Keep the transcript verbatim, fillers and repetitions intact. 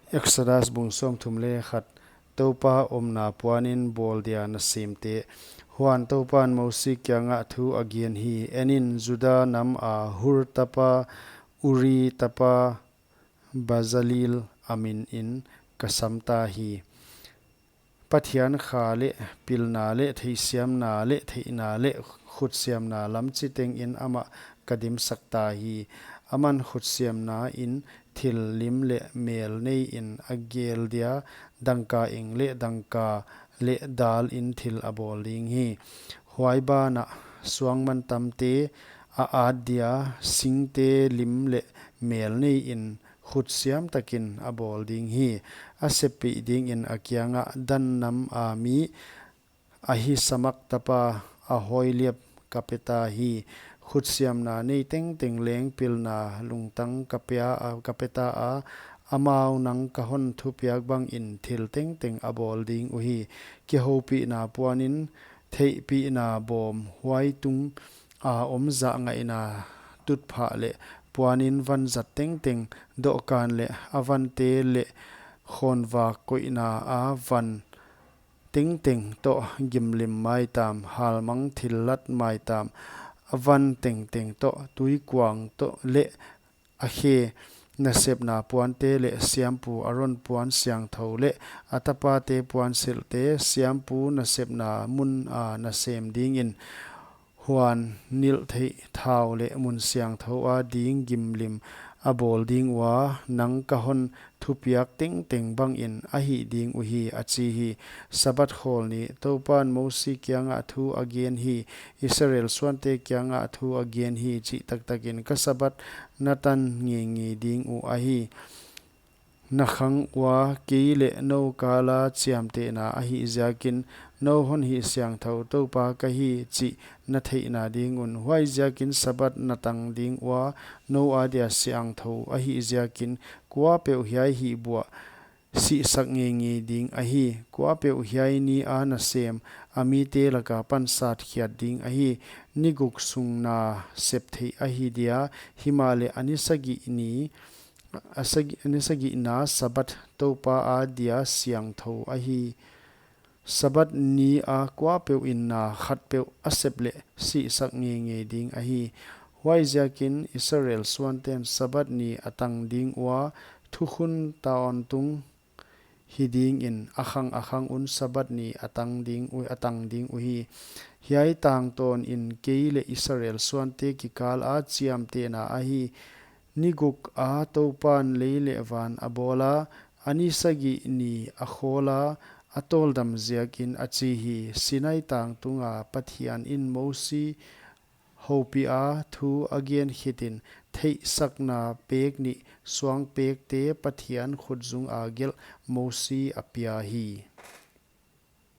Exodus bung sawmthum leh khat. Toupa omna puanin bawl dia nasemte. Huan Toupan Mosi kiangah thu a gen hi: Enin, Juda nam a Hur tapa, Uri tapa Bazalil a minin ka sam ta hi. Pathian kha leh pilna leh theihsiamna leh theihna leh khutsiamna lam chitengin amah ka dimsak ta hi. Aman khutsiamna in thil lim leh mel neiin a gel dia, dangka eng leh dangka leh dalin thil a bawl ding hi. Huai banah suangmantamte a at dia, singte lim leh mel neiin khutsiam takin a bawl ding hi. A seppih dingin a kiangah, Dan nam a mi Ahisamak tapa Aholiab ka pe ta hi. Khutsiamna nei tengteng leng pilna lungtang ka pia a, ka pe ta a, amau nang ka hon thupiak bangin thil tengteng a bawl ding uhi. Kihoupihna puanin theihpihna bawm, huai tunga om zahngaihna tutphah leh puanin vanzat tengteng, dohkan leh a vante leh khawnvak koihna a van tengteng toh, gimlim maitam, halmang thillat maitam a van tengteng toh, tuikuang toh leh a khe, nasepna puante leh siampu Aron puan siangthou leh a tapate puansilhte, siampu nasepna muna nasem dingin, huan nilh theih thau leh mun siangthou a ding gimlim a bawl ding ua, nang ka hon thupiak tengteng bangin a hih ding uhi, a chi hi. Sabbath khawlni. Toupan Mosi kiangah thu a gen hi: Israel suante kiangah thu a gen hi: Chihtaktakin ka Sabbath na tan ngeingei ding uh ahi. Na khang ua kei leh nou kala chiamtehna ahih ziakin, nou hon hihsiangthou Toupa ka hi chih na theihna ding un. Huaiziakin Sabbath na tang ding ua, nou adia siangthou ahih ziakin, kuapeuh hiai hihbuah sihsak ngeingei ding ahi. Kuapeuh hiai ni a nasem, a mite laka pan satkhiat ding ahi. Ni guk sung na sep theih ahi dia, himahleh a ni sagih ni, a sagih, a ni sagihna Sabbath Toupa adia siangthou ahi. Sabbath ni a kuapeuhin na khatpeuh a sep leh sihsak ngeingei ding ahi. Huaiziakin Israel suanten Sabbath ni a tang ding ua, thukhun tawntung hi dingin, a khang a khang un Sabbath ni a tang ding u, a tang ding uhi. Hiai tangtawnin kei leh Israel suante kikala chiamtehna ahi. Ni guk a Toupan lei leh van a bawla, a ni sagih ni a khawla, a tawldam ziakin, a chi hi. Sinai tang tunga Pathianin Mosi houpiha thu a gen khitin, theihsakna pek nih, suangpekte Pathian khutzunga gelh Mosi a pia hi.